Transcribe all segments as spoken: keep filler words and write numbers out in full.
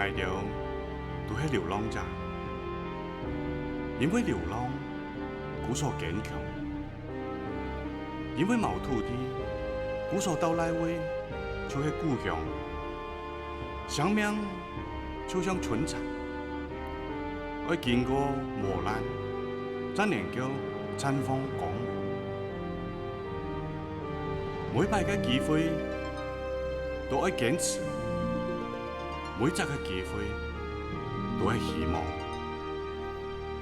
𠊎兜都係流浪者，因為流浪，故所堅強；因為無土地，故所到哪位就係故鄉。生命就像春蠶，愛經過磨難，正能夠綻放光芒。每擺个機會都愛堅持，每隻个機會都愛希望。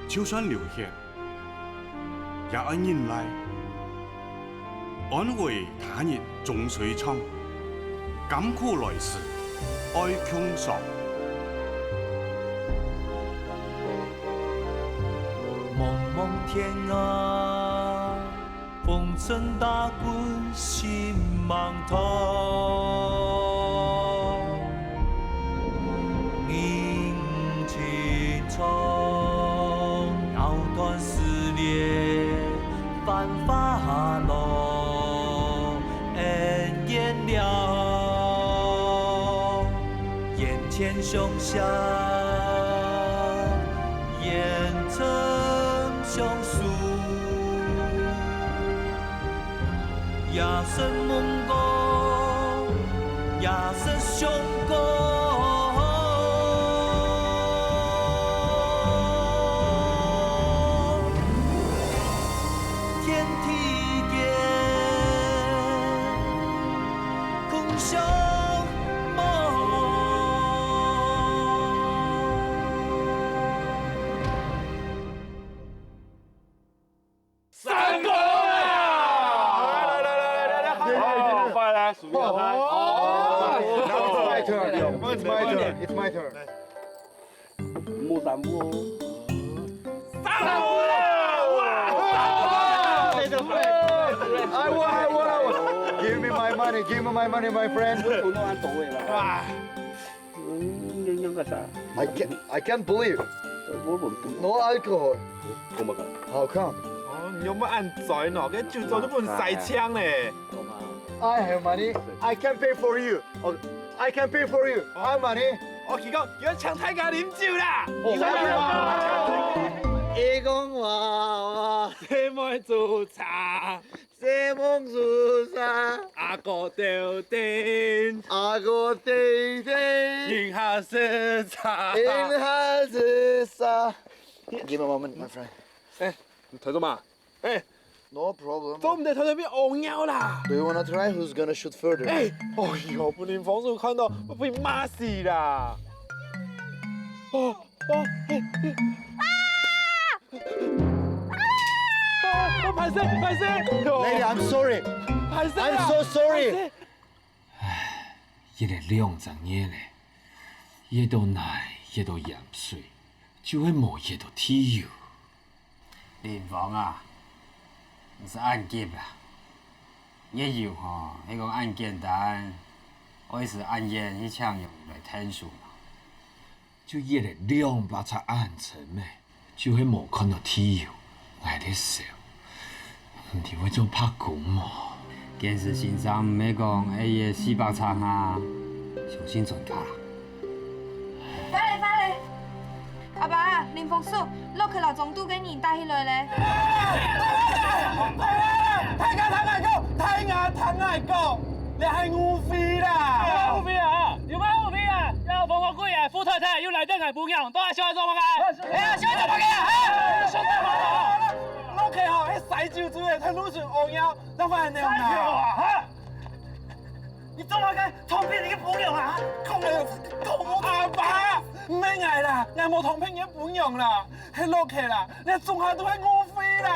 就算流血，也愛忍耐。 安危他日終須長，甘苦來時愛共嘗。濛濛天涯，風塵打滾心茫茫。人情長，藕斷絲連。 繁華落恩怨了，眼前相惜，眼中相思。夜深夢過，夜深相过。 天地间，空相望。三个啦！来来来来来来，好，好，好，快来，数一二三。哦，now it's my turn. It's my turn. It's my turn. 莫三步哦。三步啦！哇！三步啦！I won, I won, I won. Give me my money, give me my money, my friend. 我都弄俺走位了。哇！嗯，你那个啥？I can't, I can't believe. 我我 No alcohol. 干嘛个？How come? 哦，你有没有按嘴喏？跟酒桌都不能塞枪嘞。 I have money. I can pay for you. Oh, I can pay for you. I have money. 我去讲，有人抢大家啉酒啦！伊讲我，我，西门做茶，西门做茶，阿哥吊灯，阿哥吊灯，银行是茶，银行是茶。Give me a moment, my friend. 哎，你抬走嘛？哎， No problem. 做毋得偷偷變屙尿啦！Do you wanna try who's gonna shoot further? 哎，哦哟，分林芳叔看到，會被罵死啦！哦，哦，哎，哎。啊！啊！歹勢，歹勢！Lady, I'm sorry. 歹勢啊！I'm so sorry. 歹勢。 一日兩隻月咧，一到泥，一到鹽水，就係無一到地油。林芳啊，你係恁急啊？月油吼，係講恁簡單，愛使恁遠去請人來𢯭手嘛？就一日兩百尺恁深咩？ 就係無看到地油，𠊎在燒。你會做白工無？建設先生毋係講愛一四百尺啊，相信專家啦。快咧，快咧！阿爸，林芳叔，落去摎中毒个人帶起來咧。大家聽𠊎講，大家聽𠊎講，這係誤會啦！誤會啊！有麼个誤會啊？這防火櫃啊，副太太又來等𠊎餔娘，到底想愛做麼个？ 哎呀，想做麼个啊？哈？想做麼个？落去吼，係駛酒醉个，在路上屙尿，那還能啊？啊，哈？你做麼个偷騙你个餔娘啊？講了，講我阿爸，毋係𠊎啦，𠊎無偷騙你个餔娘啦，係落去啦，你總下都係誤會啦。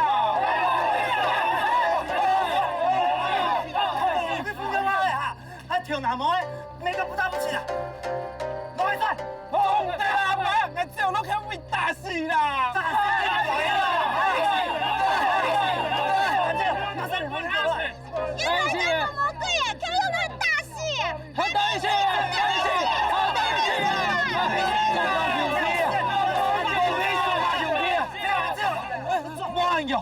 你餔娘啊？ 還挑拿毛欸，每個不打不起啊！拿來算！總得啦，阿爸，𠊎走落去會打死啦！打死你！馬上你們走了。原來這個魔鬼啊，可以用來打死啊！好，等一下，等一下，好，等一下！慢用，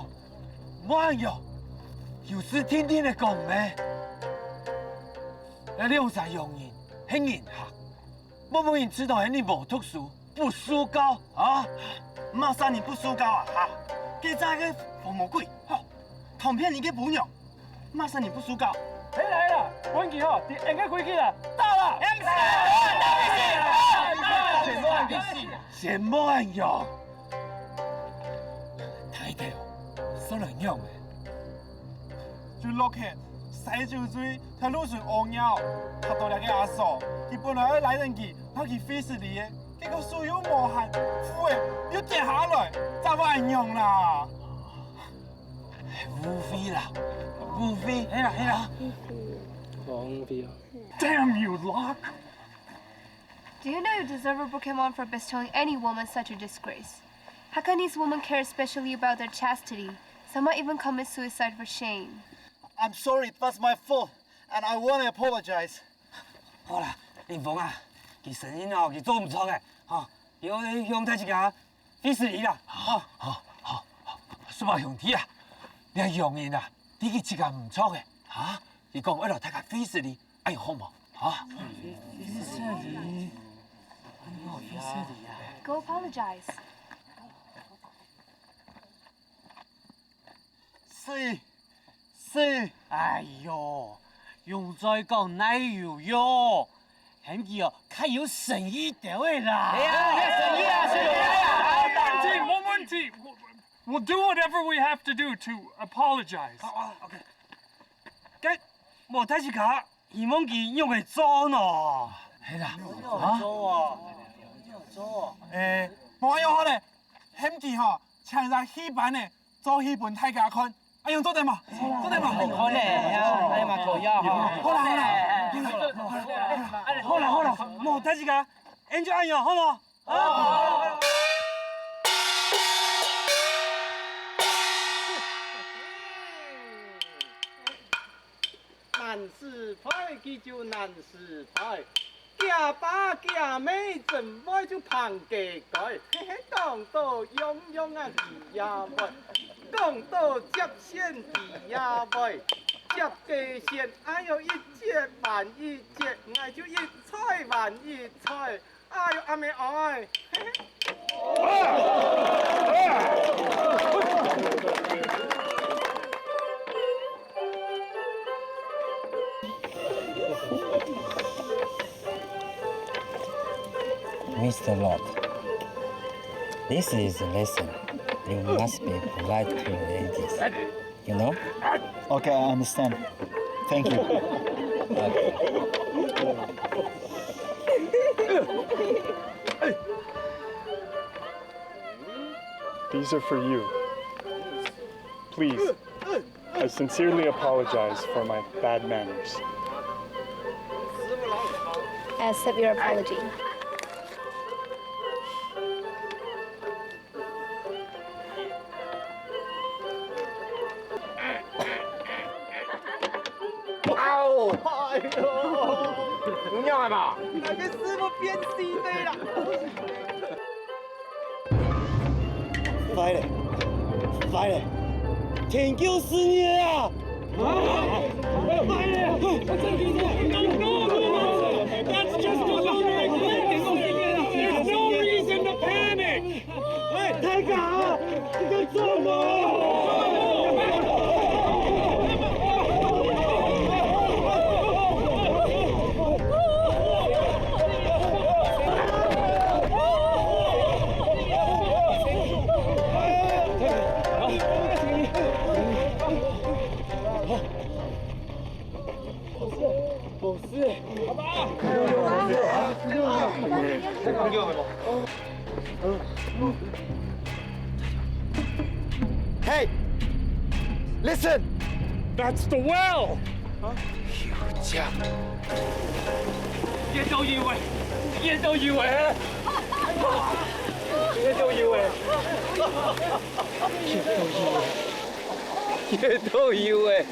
慢用，有事定定个講咩？ 這兩儕洋人係人客，分分人知道係你無讀書，不受教啊？麼儕人不受教啊？哈？該隻个紅毛鬼，吼，通騙你个餔娘，麼儕人不受教？哎，來啦，分佢吼，知恩个規矩啦，打啦！先莫恁樣，大頭，算恁樣个。 就落去，駛酒醉，在路脣屙尿，嚇到這个阿嫂，佢本來愛拉等佢，拿去飛死哩个，結果手又無閒，褲仔又跌下來，正會恁樣啦。誤會啦，誤會。係啦，係啦。誤會啊。Damn you, Locke! Do you know you deserve a broken arm for bestowing any woman such a disgrace? How can these women care especially about their chastity? Some might even commit suicide for shame. I'm sorry, it was my fault, and I want to apologize. 好啦，林峰啊，佢承認哦，佢做毋著个，吼，佢愛向大自家 Felicity啦，好，好，好，好，叔伯兄弟啊，這樣人啊，知佢自家毋著个，哈？佢講愛摎大家Felicity，恁樣好無？哈？Felicity，哎喲，Felicity啊！Go apologize。Felicity，Felicity，哎喲，用嘴講哪有用？喊佢哦，較有誠意兜仔啦。哎呀，有誠意啊，有誠意啊！無問題，無問題。We'll do whatever we have to do to apologize. 哦，哦，OK。該，無大自家，希望佢仰仔做呢？係啦，仰仔做啊？仰仔做啊？誒，無恁樣好咧，喊佢吼，請隻戲班呢，做戲分大家看，恁樣做得無？做得無？好咧，哎呀，哎呀，嘛可以啊，吼。好啦，好啦，好啦，好啦，好啦，無大自家，恁樣就恁樣，好無？ 難時配，佢就難時配。厥爸厥姆怎會就拚該該，嘿嘿，講到樣樣啊佢也會，講到接線佢也會，接該線，哎喲，一接還一接，𠊎就一睬還一睬。 哎喲，阿姆哀！ Mister Locke, this is a lesson. You must be polite to ladies. You know? Okay, I understand. Thank you. These are for you. Please, I sincerely apologize for my bad manners. I accept your apology. 哎喲！你仰仔嘛？該个師傅變死个啦！壞咧，壞咧，天狗食你啊！ That's just a lunatic. There's no reason to panic. 大家，你在做夢！ Hey, listen! That's the well! 有家。也都以為，也都以為，也都以為，也都以為，也都以為。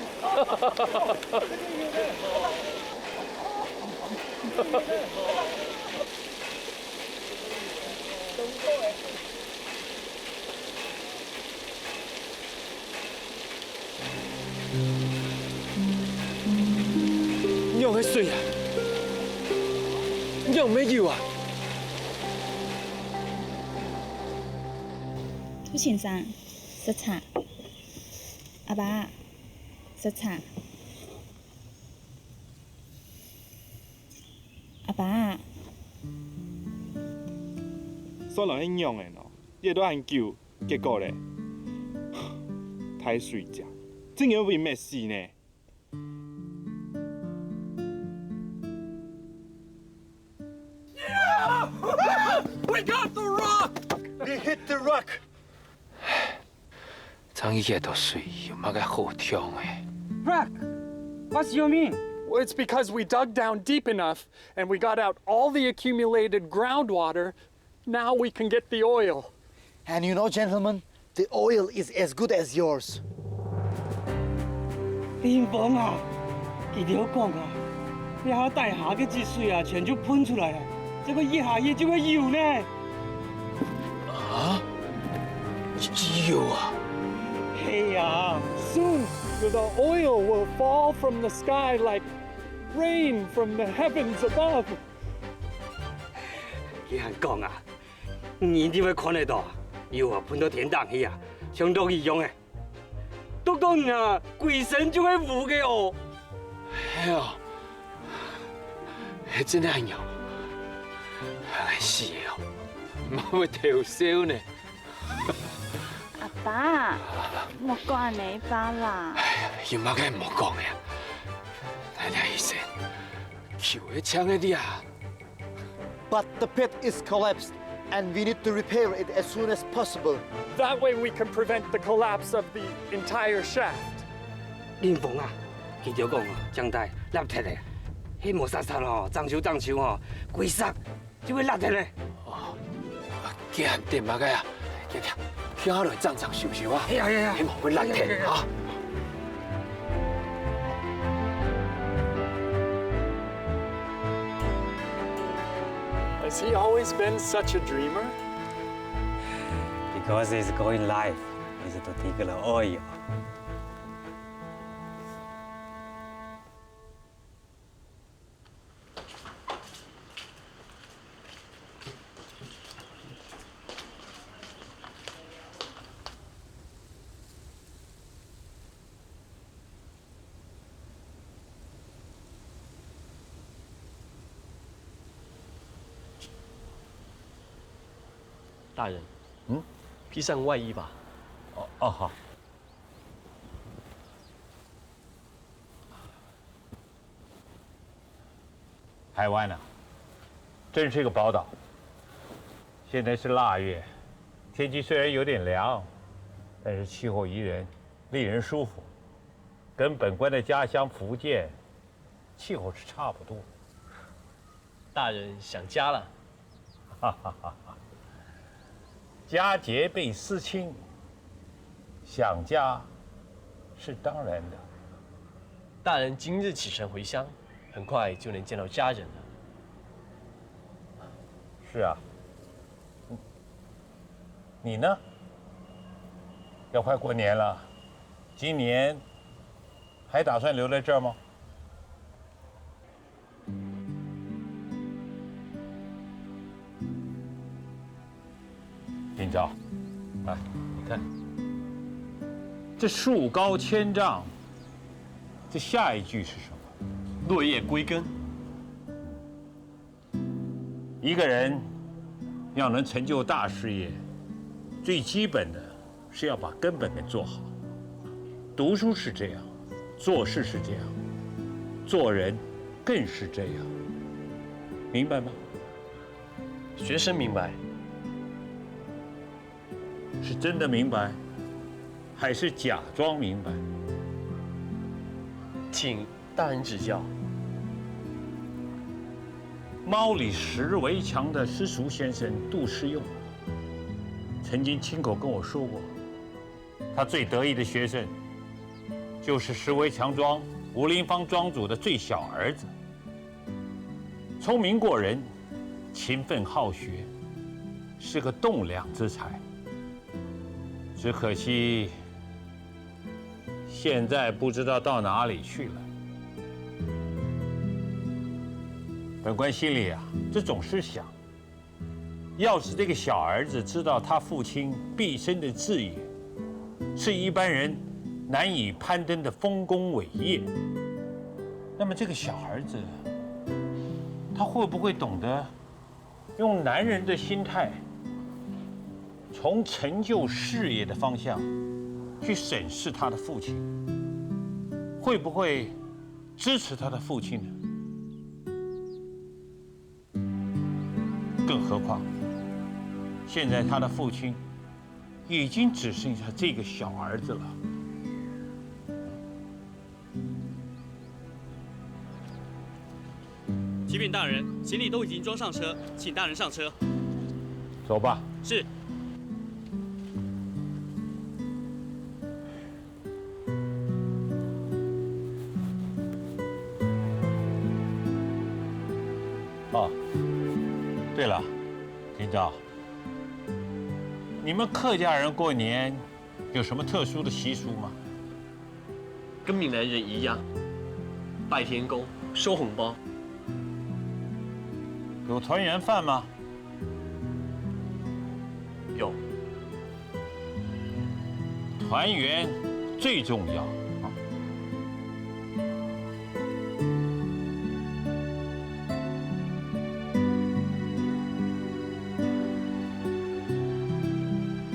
仰仔水啊？仰仔有啊？朱先生，塞車。阿爸，塞車。阿爸，煞來係仰仔哦，噎到恁久，結果咧，大水車，真个會滅死呢。 We got the rock! We hit the rock. 正一个到水，有麼个好暢个？ Rock! What's your mean? Well, it's because we dug down deep enough and we got out all the accumulated groundwater. Now we can get the oil. And you know, gentlemen, the oil is as good as yours. 林峰啊，佢兜講啊，這下大下个積水啊，全就噴出來了，這个一下仔就會有呢。啊？有啊？係啊， Soon, the oil will fall from the sky like rain from the heavens above. 佢還講啊，你一定會看得到，油啊噴到天頂去啊，像落雨樣个。 篤著你啊，歸身就係烏个哦。係哦，係真个恁樣。唉，死了哦，麼會偷笑呢？阿爸，莫講恁仔話啦。有麼个莫講个？來來，醫生，救个請个你啊！ But the pit is collapsed, and we need to repair it as soon as possible. That way we can prevent the collapse of the entire shaft. 林峰啊，佢兜講哦，將大立忒个，係無煞煞哦，正修正修哦，歸煞就會爛忒个。哦，佢還等麼个啊？行行，行下來正正修修啊！係啊係啊，係無會爛忒啊！ Has he always been such a dreamer? Because his going life is to dig the oil. 大人，嗯，披上外衣吧。哦哦好。 台湾啊，真是一个宝岛。现在是腊月，天气虽然有点凉，但是气候宜人，令人舒服，跟本官的家乡福建气候是差不多。大人想家了。哈哈哈哈！佳节倍思亲，想家是当然的。大人今日启程回乡，很快就能见到家人了。是啊，你呢？要快过年了，今年还打算留在这儿吗？ 林昭，来，你看，这树高千丈，这下一句是什么？落叶归根。一个人要能成就大事业，最基本的是要把根本给做好。读书是这样，做事是这样，做人更是这样，明白吗？学生明白。是真的明白，还是假装明白？请大人指教。猫里石围墙的私塾先生杜诗佑，曾经亲口跟我说过，他最得意的学生就是石围墙庄吴林芳庄主的最小儿子。聪明过人，勤奋好学，是个栋梁之才。只可惜，现在不知道到哪里去了。本官心里啊，这种事想，要是这个小儿子知道他父亲毕生的志业是一般人难以攀登的丰功伟业，那么这个小儿子他会不会懂得用男人的心态，从成就事业的方向去审视他的父亲？会不会支持他的父亲呢？更何况，现在他的父亲已经只剩下这个小儿子了。启禀大人，行李都已经装上车，请大人上车。走吧。是。哦，对了，听着，你们客家人过年有什么特殊的习俗吗？跟闽南人一样，拜天公、收红包。有团圆饭吗？有。团圆最重要。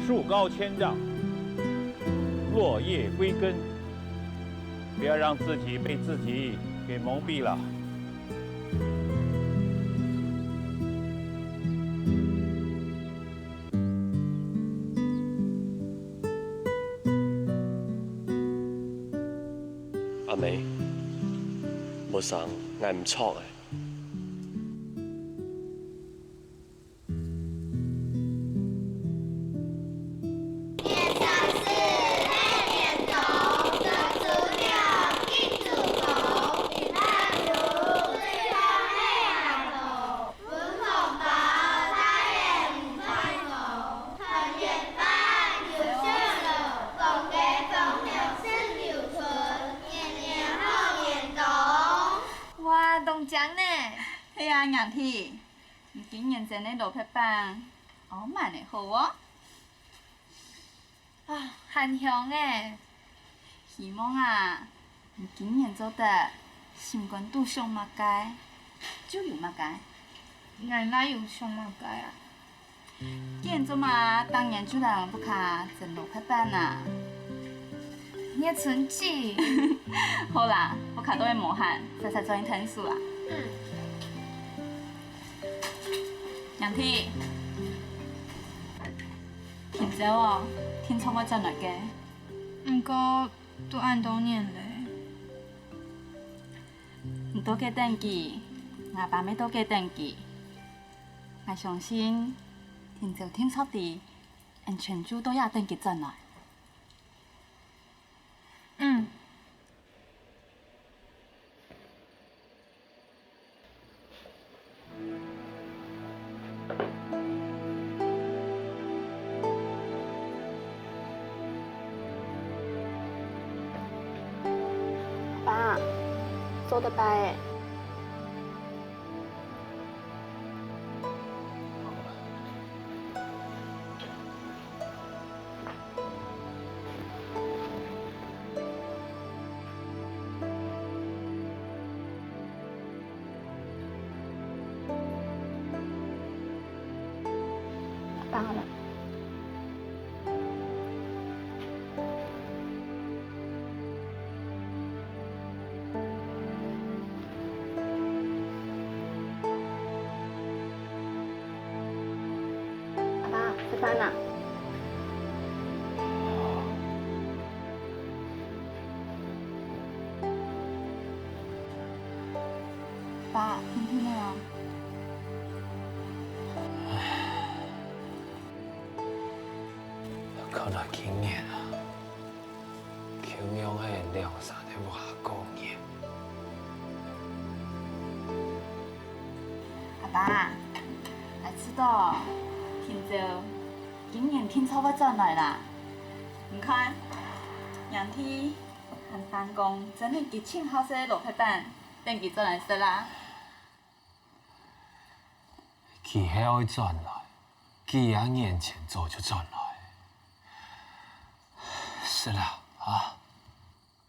树高千丈，落叶归根，不要让自己被自己给蒙蔽了。阿妹，無生，𠊎毋著欸。 哇，當靚呢！係啊，娘弟，你今年蒸个蘿蔔粄，哦，蠻个好哦。啊，還香欸！希望啊，你今年做得心肝肚想麼个，就有麼个。𠊎哪有想麼个啊？ 今年做麼逐年就來屋下蒸蘿蔔粄啊？你个春姐。好啦，屋下都係無閒，煞煞轉去𢯭手啊。嗯。娘弟，定州哦，定著會轉來个。毋過都恁多年了。你在該等佢，吾爸乜在該等佢。 𠊎相信，定州定著知，𫣆全就在這等佢轉來。嗯。 爸，做得拜。 爸了。阿爸，食飯啦。 爸，定定仔哦。看來今年啊，共樣係兩儕个屋下過年。阿爸，𠊎知著，定州今年定著會轉來啦。你看，娘弟 還翻講，真个佢盡好食蘿蔔粄，等佢轉來食啦。佢係愛轉來，幾下年前早就轉來。係啦，啊。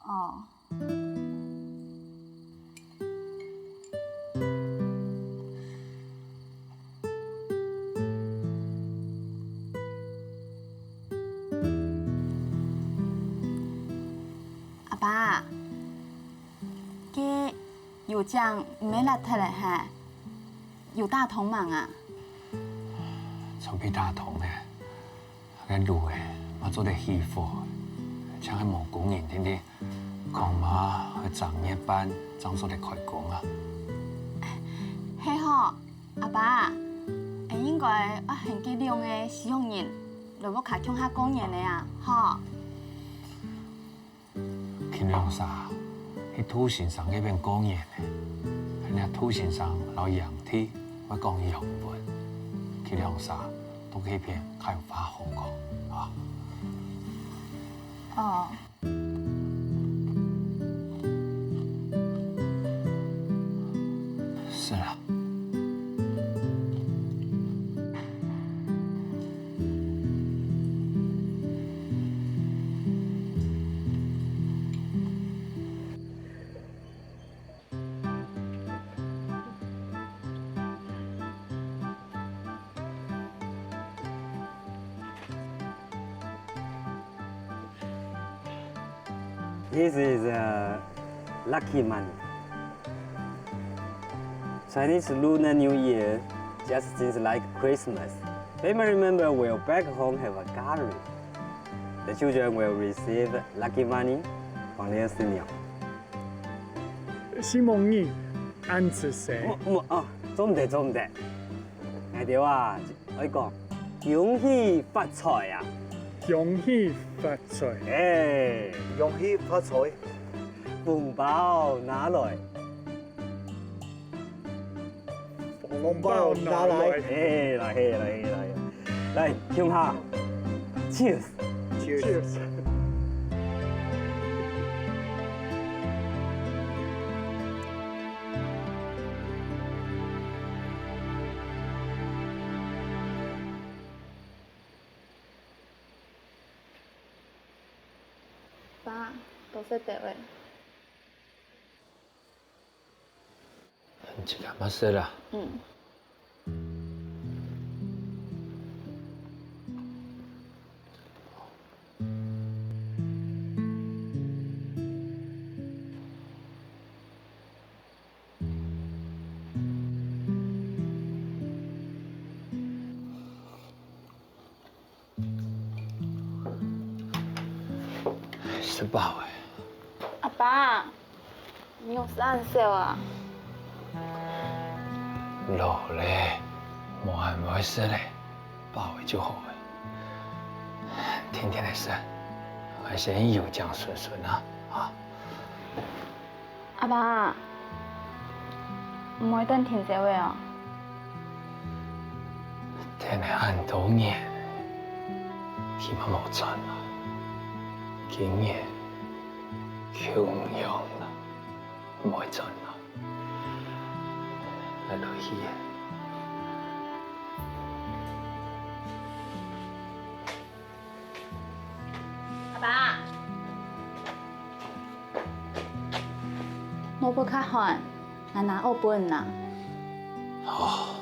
哦。阿爸，該油井毋係瀝忒了係？ 有打通吂啊？全部打通了，該路仔嘛做得起火，淨係無工人定定，恐怕愛正月半正做得開工啊。係吼，阿爸，𠊎應該愛喊該兩個四鄉人來屋下共下過年了啊，吼。 佢兩儕去杜先生該片過年呢，這杜先生摎楊弟會講洋文，佢兩儕都該片較有話好講啊。哦。係啦。 This is a lucky money. Chinese Lunar New Year just seems like Christmas. Family member will back home have a gathering. The children will receive lucky money from their senior. 承蒙你恁仔細。無，無，哦，做毋得，做毋得。𠊎兜啊，愛講，恭喜發財啊！恭喜發財！哎，恭喜發財！紅包拿來！ 紅包拿來。哎，來，嘿，來，嘿，來，嘿。來，共下。Cheers。Cheers。爸，多謝兜仔。 你自家嘛食啦。嗯。食飽了。阿爸，你仰食恁少啊？老了，無恁會食了，飽了就好了。定定仔食，𠊎先油井巡巡啊，啊。 阿爸，毋會轉定州仔哦。跈了恁多年，佢嘛無轉來，今年共樣啦，毋會轉來。來，落去。 阿爸，莫不較寒，𠊎拿襖分你拿。好。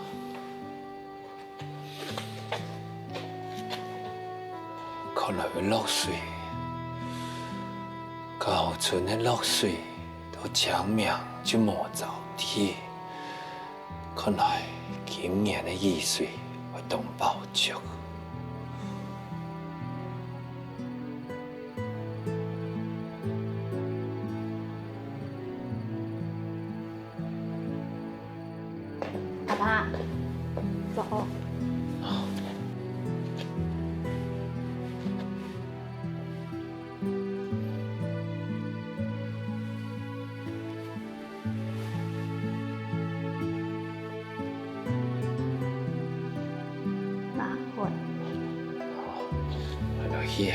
看來會落水，高春个落水，到清明就無招地。 看來今年个雨水會當飽足。阿爸，坐好。 拿好。拿落去。 阿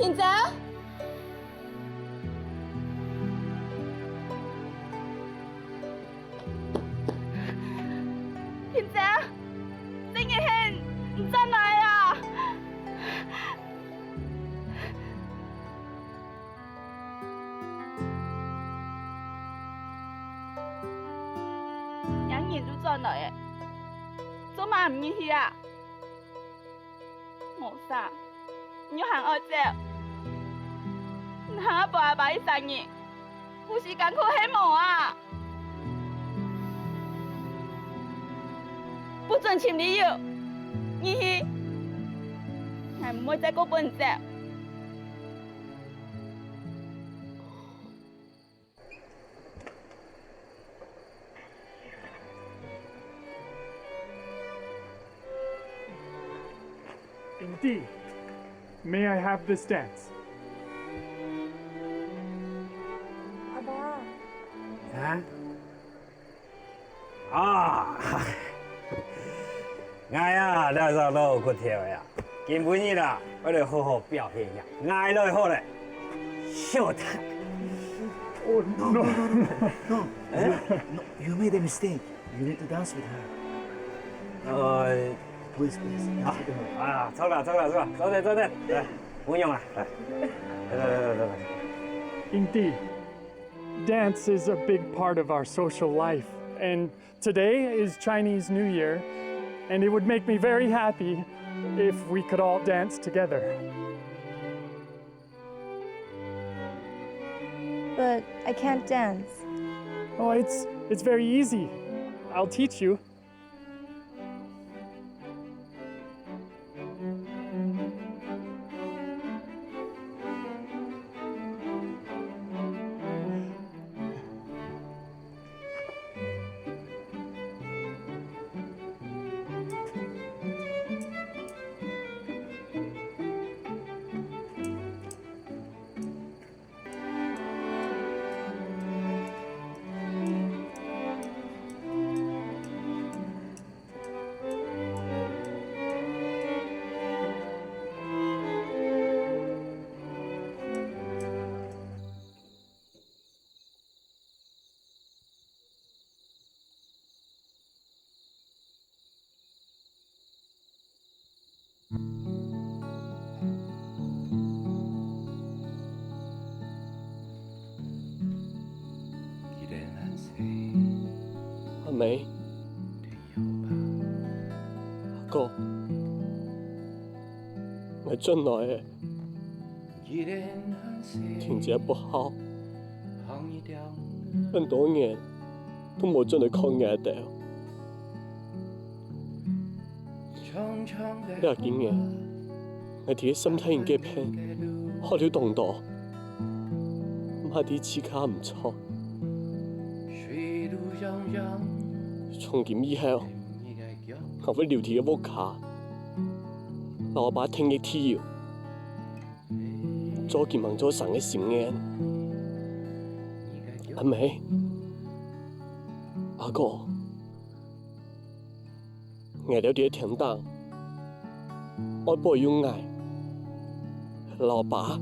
你走。 婷姐，真个係你轉來啊！若人都轉來了，做麼毋入去啊？ 無啥，你又還愛走？你還愛陪阿爸一儕人，顧時間可係無啊？不准尋理由，入去！𠊎毋會再過分你走。 Indeed. May I have this dance? 阿爸。啊？啊！𠊎啊，這隻老骨頭啊，今晡日啊，𠊎來好好表現一下，𠊎來好了，秀才。 Oh, no, no, no, no, no. You, no, you made a mistake. You need to dance with her. 呃， Please, please, dance with her. 啊，錯了，錯了，錯了，坐等，坐等，來，不用了，來，來，來，來，來，來。 Indeed, dance is a big part of our social life, and today is Chinese New Year, and it would make me very happy if we could all dance together. But I can't dance. Oh, it's it's very easy. I'll teach you. 阿妹，阿哥，𠊎轉來了。婷姐不孝，恁多年都無轉來看𠊎兜。 這幾年，𠊎在三大人該片學到當多，嘛知自家毋著。從今以後，𠊎會留在屋下，摎阿爸定一个地方，做佢吂做成个心願。阿妹，阿哥， 𠊎兜在天頂，愛保佑𠊎摎爸。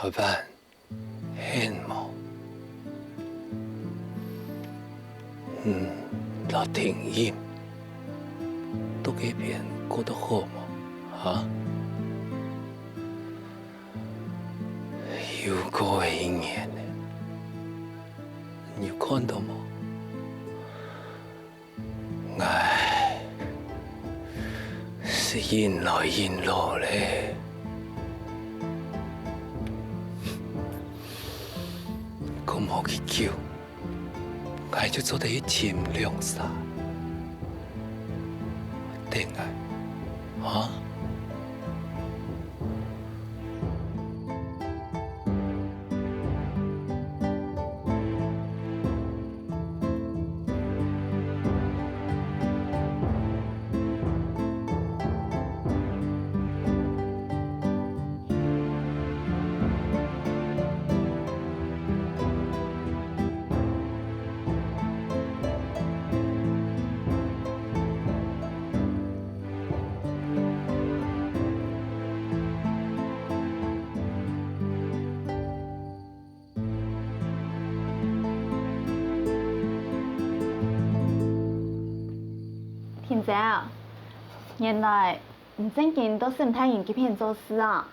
阿文，你無？嗯，摎婷音，在該片過得好無？哈？又過了一年了，你有看著無？ 𠊎係緊來緊老咧。講無幾久，𠊎就做得去尋良儕。等𠊎，啊？ 婷姐啊，原來你正經到沈大人該片做事啊？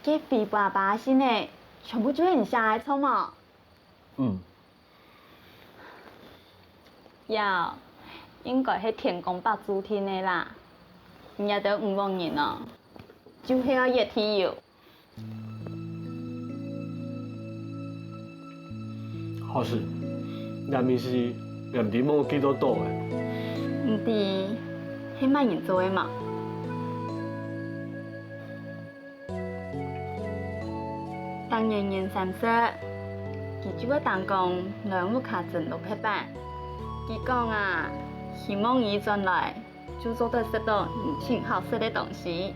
該飛爸爸个信仔，全部就係你寫个，著無？嗯。喲，應該係天公伯註定个啦。你兜吳屋人哦，就係愛越地獄。 好勢，這物事也毋知無幾多多誒。毋知係麼人做个嘛？逐年年三十，佢就會當工來屋下蒸滷白粄。佢講啊，希望佢轉來，就做得食到你盡好食个東西。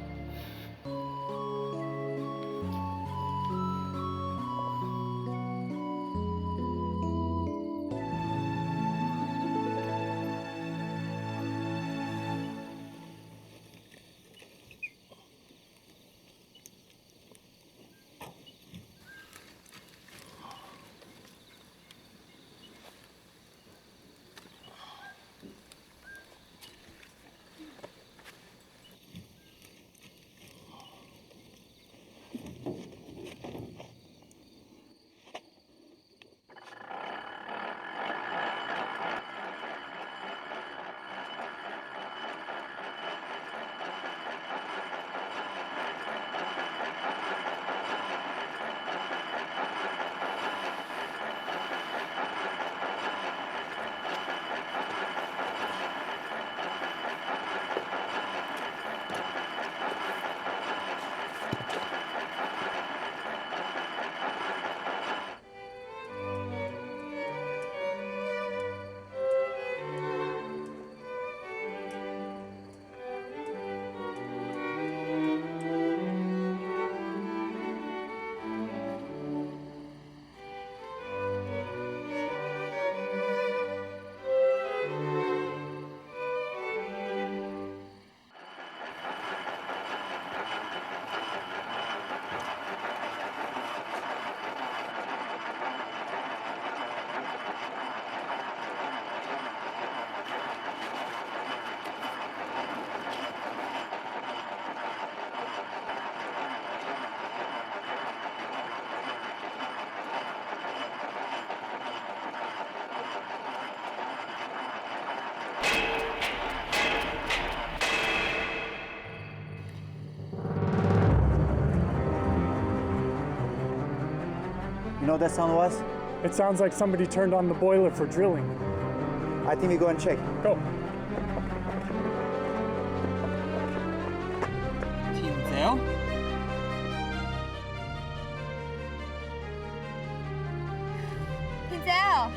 You know what that sound was? It sounds like somebody turned on the boiler for drilling. I think we go and check. Go. 停車。 停車哦！停車哦！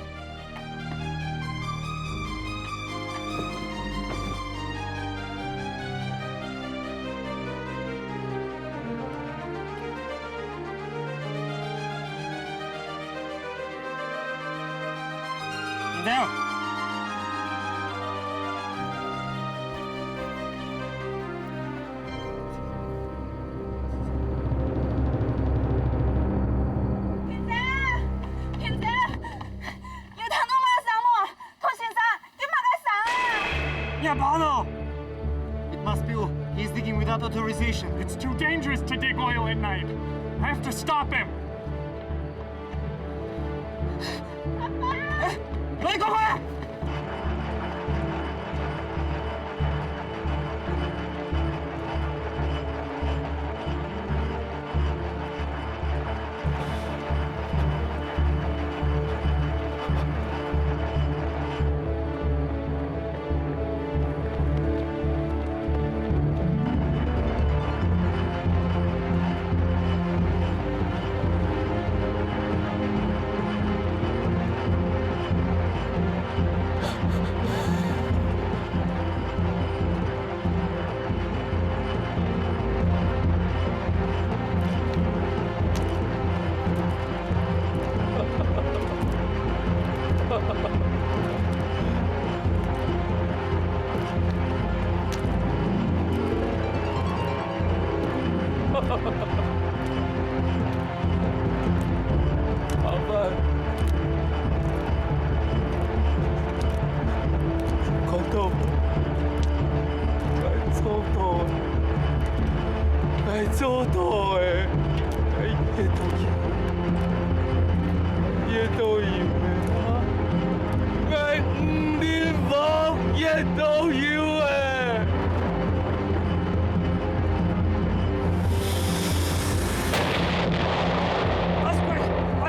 停車！停車！有聽到麼个聲無？唐先生，該麼个聲啊？Yabano! It must be Wu. He's digging without authorization. It's too dangerous to dig oil at night. I have to stop him. 哎，快点，快点！ 停車！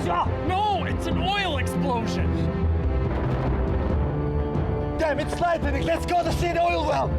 No, it's an oil explosion! Damn, it's lightning! Let's go to see the oil well!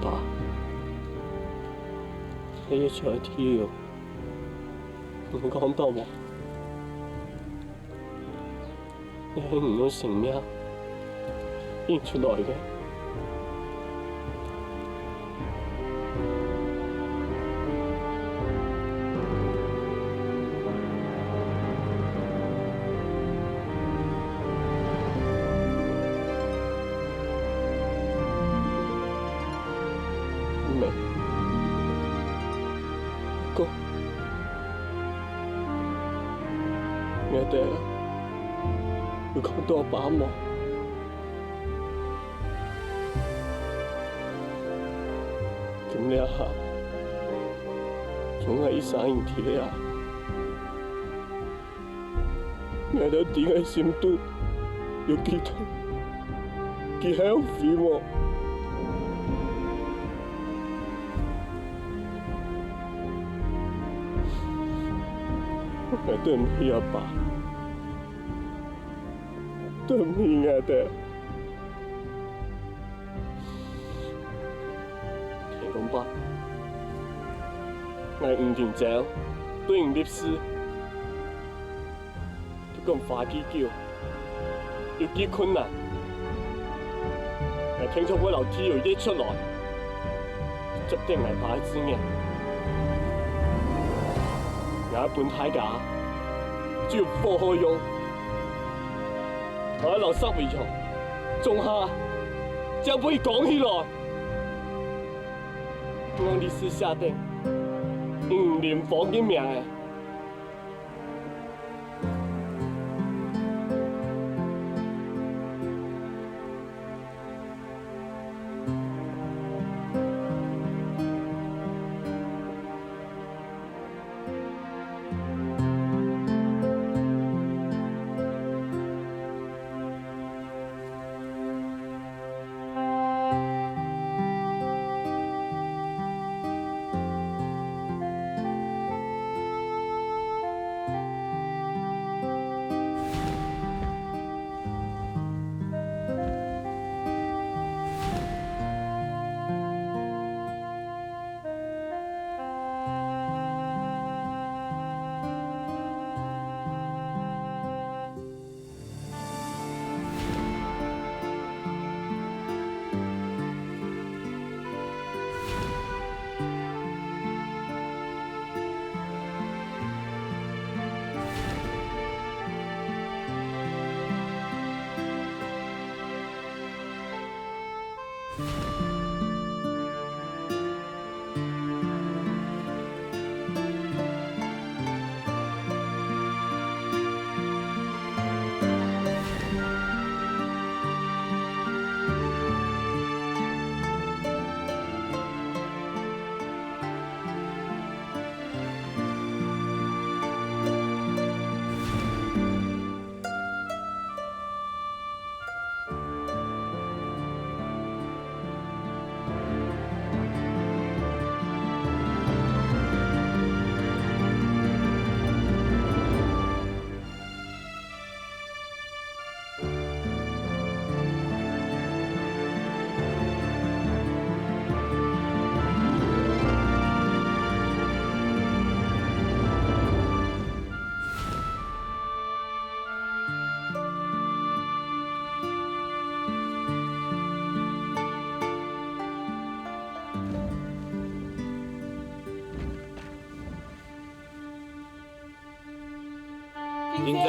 阿爸，這一切个理由，你講到無？ 你係用性命應出來个。𠊎兜有看到爸無？今這下，總係一儕人在這啊！𠊎兜知𠊎心肚有幾痛，佢還有飛無？𠊎對毋起阿爸，對毋起𠊎兜。 天公伯，𠊎毋認真對你立誓，就講花幾久，有幾困難，𠊎定著會摎地油挖出來，接等𠊎爸个志願。𠊎分大家就有火好用，𠊎愛摎石圍牆種下，正分佢扛起來。 𠊎立誓寫等你林芳个名仔。 行走。